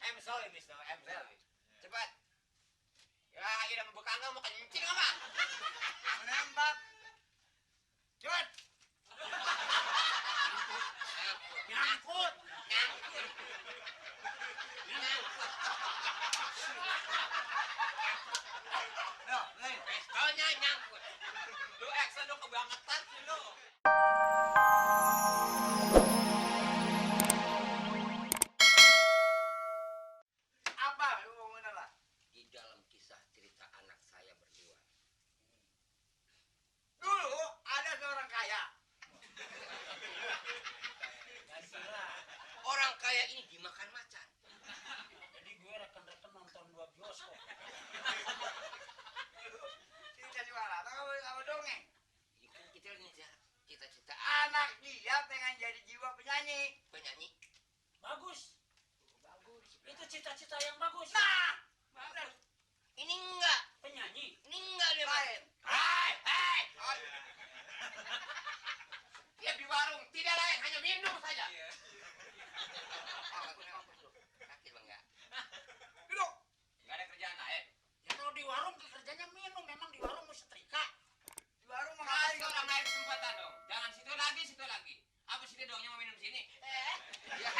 I'm sorry, Mister. I'm sorry. Cepat. Ya, ini mau bekal nggak mau kencing apa? Menembak. Cepat. Nyangkut. Nyangkut. Nyangkut. Loh, nih. Pistolnya nyangkut. Lu action lu kebangetan sih lu. Apa lu mau ngomongin apa? Di dalam kisah cerita anak saya berdua. Dulu ada seorang kaya. Orang kaya ini dimakan macan. Jadi gue rekan-rekan nonton 2 bioskop. Cerita di mana? Apa dongeng? Ini kan kita lagi ngejar cita-cita Anak dia pengen jadi jiwa penyanyi. penyanyi. Bagus. Itu cita-cita yang bagus. Nah, bener. Ini enggak. Penyanyi. Ini enggak dia. Lain. Hai, hai. Dia di warung, tidak lain, hanya minum saja. Sakit bang enggak? Duduk. Enggak ada kerjaan lain. Ya kalau di warung kerjanya minum, memang di warung mau setrika. Di warung Kasih mengalir orang lain kesempatan dong. Jangan situ lagi, situ lagi. Apa sih dia dongnya mau minum sini? Ya,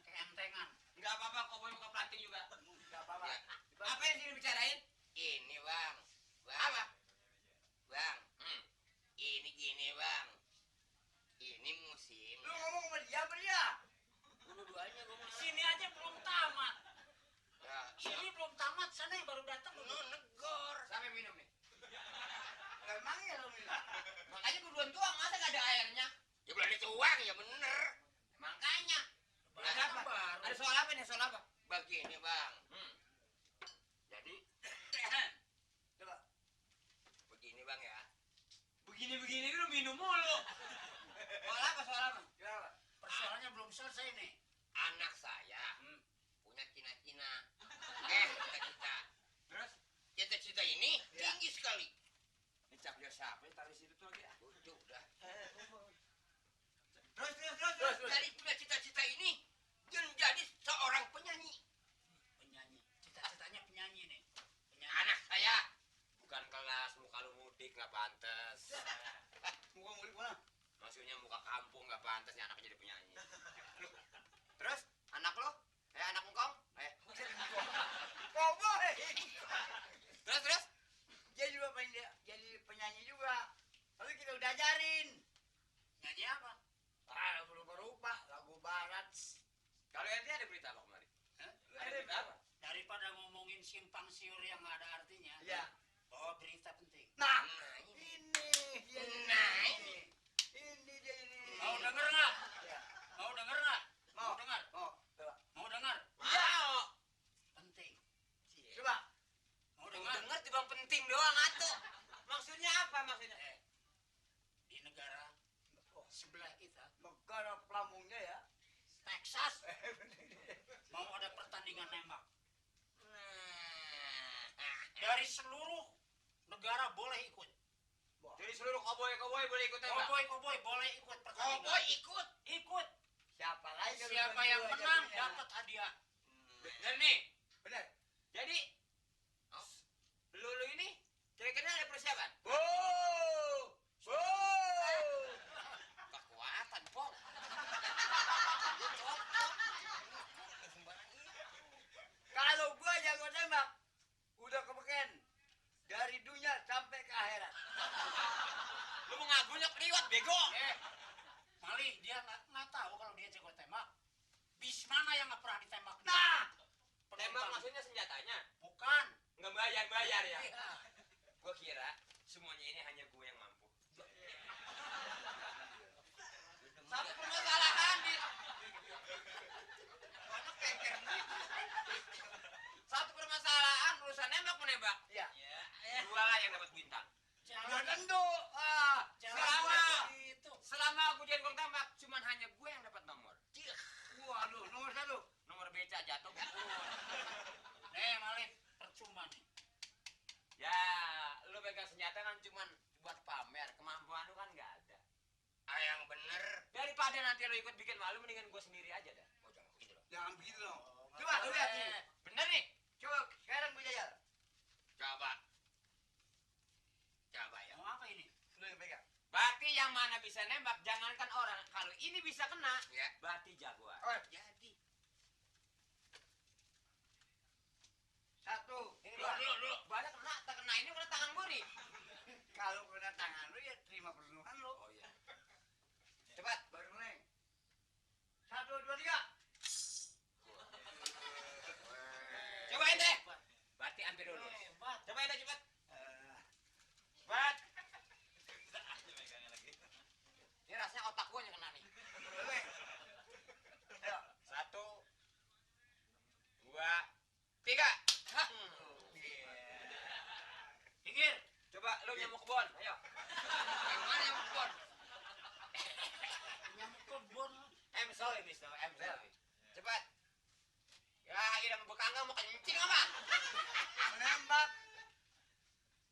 Keentengan. enggak apa-apa, kok boleh buka pelanting juga. Enggak apa-apa. Ya. Apa yang sini bicarain? Ini bang. Bang. Apa? Bang. Ini gini bang. Ini musim. Lu ngomong sama dia apa dia? Dua-duanya ngomong. Sini aja belum tamat. Ya, Sini belum tamat, sana yang baru datang. lu negor. Sampai minum nih. Lah emangnya lu minum? Makanya duluan tuang, masa gak ada airnya? Ya boleh dituang, ya bener. Makanya. Ada apa? Baru. Ada soal apa nih, soal apa? Begini bang. Jadi, Coba. begini bang ya. Begini-begini lu minum mulu. Soal apa, soal apa? Kenapa? Persoalannya belum selesai nih. Anak saya punya cita-cita. Cita-cita. Terus Cita-cita ini Ya. tinggi sekali. ini cap dia siapa? Ini taruh situ tuh lagi. Udah, udah. Terus. Dari punya cita-cita ini menjadi seorang penyanyi. Penyanyi. Cita-citanya penyanyi nih. Penyanyi. Anak saya bukan kelas, muka lu mudik nggak pantas. Muka mulut mana? Maksudnya muka kampung nggak pantas nih anak jadi penyanyi. Terus anak lo? Anak engkong? Cowboy. Terus? Dia juga jadi penyanyi juga. Tapi kita udah ajarin. Nyanyi apa? Ah, berupa-rupa lagu barat. Kalau ente ada berita apa kemarin? Hah? Ada berita apa? Daripada ngomongin simpang siur yang nggak ada artinya. Iya. Bawa berita penting. Nah, Nah, ini. ini dia. Nah, ini. Ini dia ini. Mau denger nggak? Ya. Mau denger nggak? Mau. dengar? Mau. Coba. Mau dengar? Mau. Penting. Coba. Mau Dengar dengar? dengar cuma penting doang atuh. Maksudnya apa maksudnya? Di negara sebelah kita, Negara pelambungnya ya. Texas, mau ada pertandingan nembak. Nah, Dari seluruh negara boleh ikut. jadi seluruh koboi boleh ikut tembak. Koboi boleh ikut pertandingan. Koboi ikut. Ikut. Siapa lagi kalau Siapa bukan yang gua menang jatuhnya? dapat hadiah. Dan nih, Benar. jadi lu ini kira-kira ada persiapan? Wow. Wow. Kekuatan, Pong. Kalau gua jago tembak, udah kebeken dari dunia sampai ke akhirat. Lu mau ngagunya priwat bego. Malih dia nggak tahu kalau dia jago tembak. Bis mana yang nggak pernah ditembak? Nah, Tembak maksudnya senjatanya. Bukan. Nggak bayar ya. Iya. Gua kira semuanya ini hanya gue yang mampu. Satu permasalahan di anak kengker nih. Satu permasalahan urusan nembak menembak. ya. Dua lah yang dapat bintang. Udah tentu. Ah, Selama- itu. Selama aku jadi gong tembak, cuman hanya gue yang dapat nomor. waduh, nomor 1. Nomor beca jatuh. Nih Malih, percuma nih. Ya, lu pegang senjata kan cuman buat pamer, kemampuan lu kan nggak ada. Yang bener. Daripada nanti lu ikut bikin malu, mendingan gue sendiri aja dah. Oh, jangan gitu loh. Jangan begitu dong. Coba lu lihat nih. Bener nih. Coba sekarang gue jajal. Coba. Coba ya. Mau apa ini? Lu yang pegang. Berarti yang mana bisa nembak, jangankan orang. Kalau ini bisa kena, ya. Berarti jagoan. Oh, Jadi. satu. Ini Dua. dulu. Banyak kena, tak kena ini kena tangan gue nih. Kalau kena tangan lu ya terima perlindungan lu. Oh iya. Cepat, baru mulai. 1, 2, 3. Coba ente. Berarti ambil dulu. Hebat. Coba ente cepat. Cepat. Ini rasanya otak gue yang kena nih. Ayo. 1, 2, 3. Pinggir. Coba lu nyamuk kebon. Ayo. Yang mana nyamuk kebon? Nyamuk kebun. I'm sorry, Mister. I'm sorry. Cepat. Ya, ini mau bekang mau kencing apa? Menembak.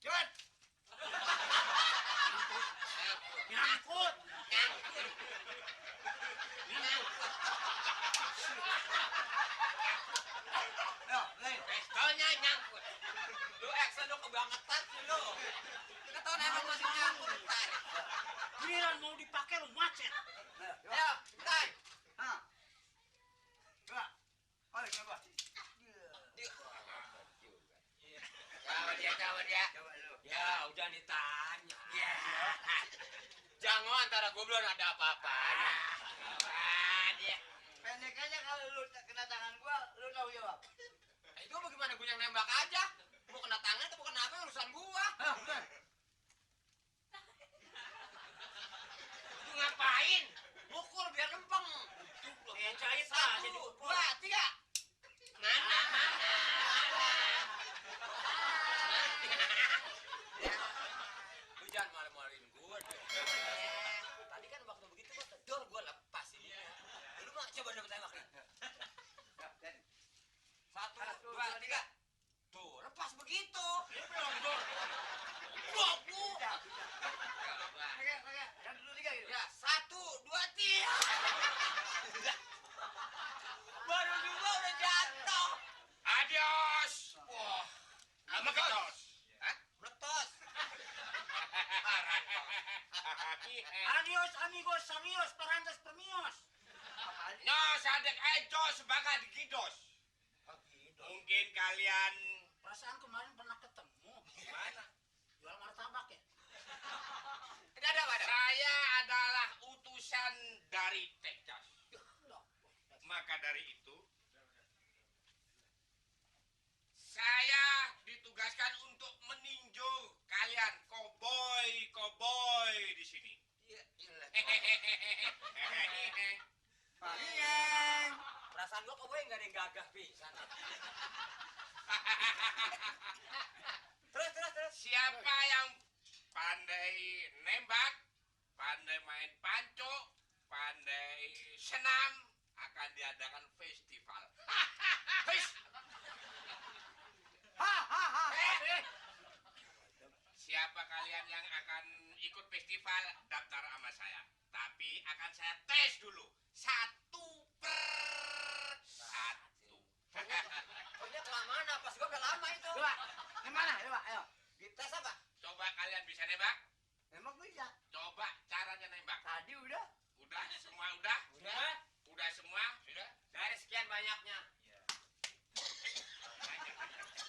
Cepat. Nyangkut. Nyangkut. Nyangkut. Ayo, mulai. Pistolnya nyangkut. Lu action lu kebangetan sih lu. Ketahuan emang masih nyangkut ntar. Giliran mau dipakai lu macet. Ayo, cepetan. Hah. Coba. Balik coba. Coba dia. Coba lu. Ya, udah ditanya. Ya. Jangan antara gue belum ada apa-apa. Dia. Pendek aja kalau lu kena tangan gua, lu tahu jawab. Itu bagaimana gue yang nembak aja? Mau kena tangan atau mau kena apa urusan gua. Hah, benar. Lu ngapain? Mukul biar lempeng. Kayak jahit aja 1, dipukul. 2, 3. Mana? Lu jangan malu-maluin gua dong. Tadi kan waktu begitu gua kedor gua lepas ini. Lu mah coba dapat tembak nih. Ya, dan 1, 2, 3. Tuh, lepas begitu. Ini belum dor. Blok lu. Udah. Pakai. Dan dulu 3 gitu. Ya, 1, 2, 3. Baru 2 udah jatuh. Adios. Wah, meletos. Hah? Meletos. Adios amigos, amigos, parantas permios. Nos adek ejo sebagai dikidos. Mungkin kalian Perasaan kemarin pernah ketemu. mana? Jual martabak ya? Tidak ada, Pak. Saya adalah utusan dari Texas. Maka dari itu, saya ditugaskan untuk meninjau kalian koboi di sini. Paling. Perasaan gua koboi nggak ada yang gagah pisan. Terus. Siapa yang pandai nembak, pandai main panco, pandai senam, akan diadakan festival. Siapa kalian yang akan ikut festival, daftar sama saya. Tapi akan saya tes dulu. 1/1. Pokoknya kelamaan apa? Pas gua udah lama itu. Coba. Yang mana? Coba, ayo. Dites apa? Coba kalian bisa nembak? Emang bisa. Coba caranya nembak. Tadi udah. Udah semua udah? Udah. Udah semua? Sudah. Dari sekian banyaknya.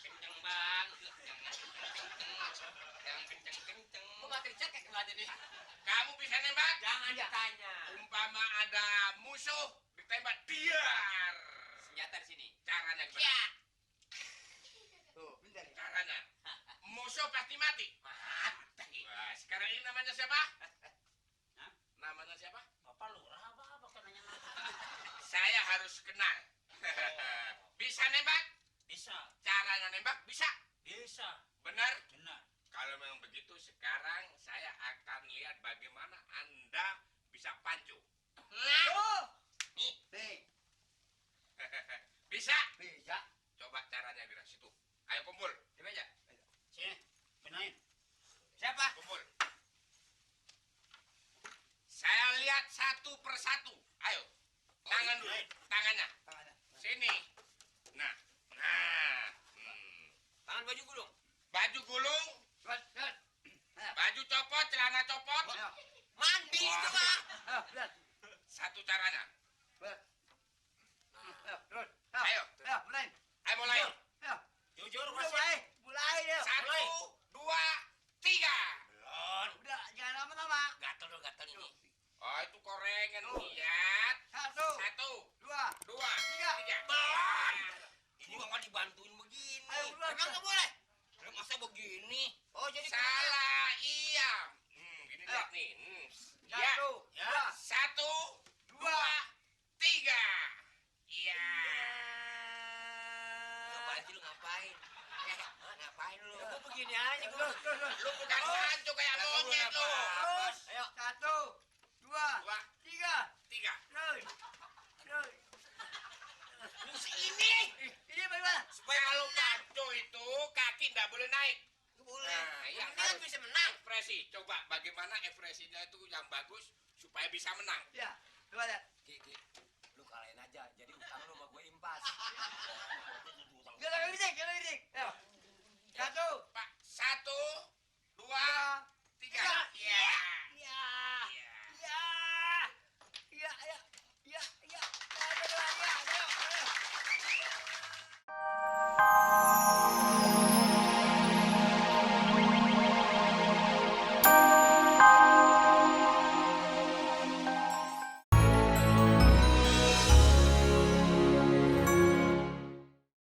Kenceng bang. Yang kenceng. Kok mati cek kayak nggak jadi? Kamu bisa nembak? Jangan ditanya. Umpama ada musuh ditembak diar. Senjata di sini. Caranya gimana? Ya. Tuh, bentar. Caranya. Musuh pasti mati. Mati. Wah, sekarang ini namanya siapa? Hah? Namanya siapa? Bapak lurah apa kan nanya nama? Saya harus kenal. Bisa nembak? Bisa. Caranya nembak bisa. Bisa. Benar? Benar. Kalau memang begitu, sekarang saya akan lihat bagaimana Anda bisa pancu. Oh. Nih, Nih, bisa? bisa. Coba caranya di situ. Ayo kumpul di meja. Sini, benain. Siapa? Kumpul. Saya lihat satu persatu. Ayo, tangan dulu, tangannya. Tangannya. copot. Ayo. Mandi itu mah. Lihat. Satu caranya. Lihat. Ayo, terus. Ayo. Ayo, mulai. Ayo mulai. Ayo. Jujur Udah masih. mulai. Mulai deh. Satu, dua, tiga. Belum. Udah, jangan lama-lama. Gatel dong gatel ini. Oh itu korengan lihat. Satu, Satu, dua, dua, tiga. tiga. Ini mah nggak dibantuin begini. Ayo, buruan, Emang buruan. nggak boleh? Lah, masa begini? Oh jadi Salah, iya. Gini Ayo. lihat nih. Ya. Satu, Ya. dua. Satu, dua, tiga. Iya. Ngapain sih lu ngapain? Ngapain lu? Ya, gua begini aja gua. Terus. Lu bukan rancu kayak monyet lu. Terus. Ayo. Satu, dua, Dua, tiga. tiga. Terus. Terus. Ini. Ini bagaimana? Supaya kalau rancu itu kaki nggak boleh naik. Boleh. Nah, yang Yang harus bisa menang. ekspresi. Coba bagaimana ekspresinya itu yang bagus supaya bisa menang. Ya, coba lihat. Ki, lu kalahin aja. Jadi utang lu sama gue impas. Jangan berisik. Ayo. Satu,